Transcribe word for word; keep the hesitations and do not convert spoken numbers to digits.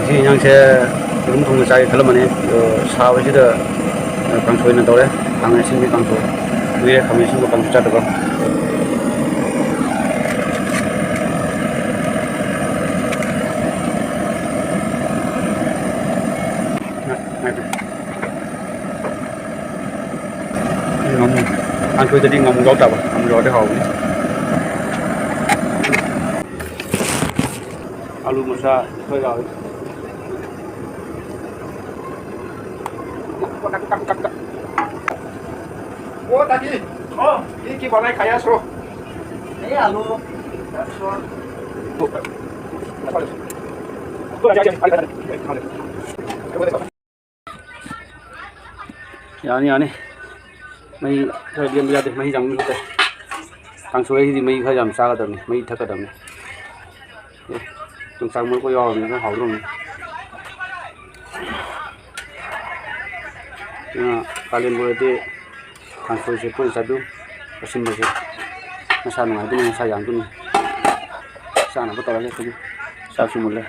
ꯉꯁꯤ ꯏꯟꯖꯥꯡꯁꯦ ꯌꯦꯔꯨꯝ ꯊꯣꯡꯕ ꯆꯥꯒꯦ ꯈꯜꯂꯝꯕꯅꯤ, ꯑꯗꯣ ꯁꯥꯕꯁꯤꯗ ꯀꯥꯡꯁꯣꯏ ꯑꯣꯏꯅ ꯇꯧꯔꯦ꯫ ꯈꯥꯃꯦꯟ ꯑꯁꯤꯟꯕꯤ ꯀꯥꯡꯁꯣꯏ꯫ ꯀꯨꯏꯔꯦ ꯈꯥꯃꯦꯟ ꯑꯁꯤꯟꯕ ꯀꯥꯡꯁꯣꯏ ꯆꯥꯗꯕ꯫ ꯉꯥꯃꯨ꯫ ꯀꯥꯡꯁꯣꯏꯗꯗꯤ ꯉꯥꯃꯨ ꯌꯥꯎ ꯇꯥꯕ꯫ ꯉꯥꯃꯨ ꯌꯥꯎꯔꯗꯤ ꯍꯥꯎꯕꯅꯤ꯫ ꯑꯂꯨ ꯃꯆꯥ ꯈꯔ ꯌꯥꯎꯔꯤ꯫ ओ दादी, ओ, ये की बनाए खाया सो? नहीं, आलू। ꯌꯥꯅꯤ, ꯌꯥꯅꯤ꯫ ꯃꯩ ꯈꯔ ꯂꯦꯝꯕ ꯌꯥꯗꯦ, ꯃꯍꯤ ꯆꯪꯕ ꯌꯥꯗꯦ꯫ ꯀꯥꯡꯁꯣꯏ ꯍꯥꯏꯁꯤꯗꯤ ꯃꯍꯤ ꯈꯔ ꯌꯥꯝ ꯆꯥꯒꯗꯕꯅꯤ, ꯃꯍꯤ ꯊꯛꯀꯗꯕꯅꯤ꯫ ꯑꯦ, ꯌꯣꯡꯆꯥꯛ ꯃꯔꯨ ꯈꯔ ꯌꯥꯎꯔꯕꯅꯤꯅ ꯈꯔ ꯍꯥꯎꯗꯧꯔꯕꯅꯤ꯫ ꯑꯗꯨꯅ ꯀꯥꯂꯦꯟ ꯑꯣꯏꯔꯗꯤ ꯀꯥꯡꯁꯣꯏꯁꯦ ꯇꯣꯏꯅ ꯆꯥꯕꯤꯌꯨ꯫ ꯑꯁꯤꯟꯕꯁꯦ ꯃꯁꯥ ꯅꯨꯡꯉꯥꯏꯗꯣꯏꯅꯤ, ꯃꯁꯥ ꯌꯥꯡꯗꯣꯏꯅꯤ꯫ ꯆꯥꯅꯕ ꯇꯧꯔꯒꯦ ꯑꯩꯈꯣꯏꯒꯤ꯫ ꯆꯥꯛꯁꯨ ꯃꯨꯜꯂꯦ꯫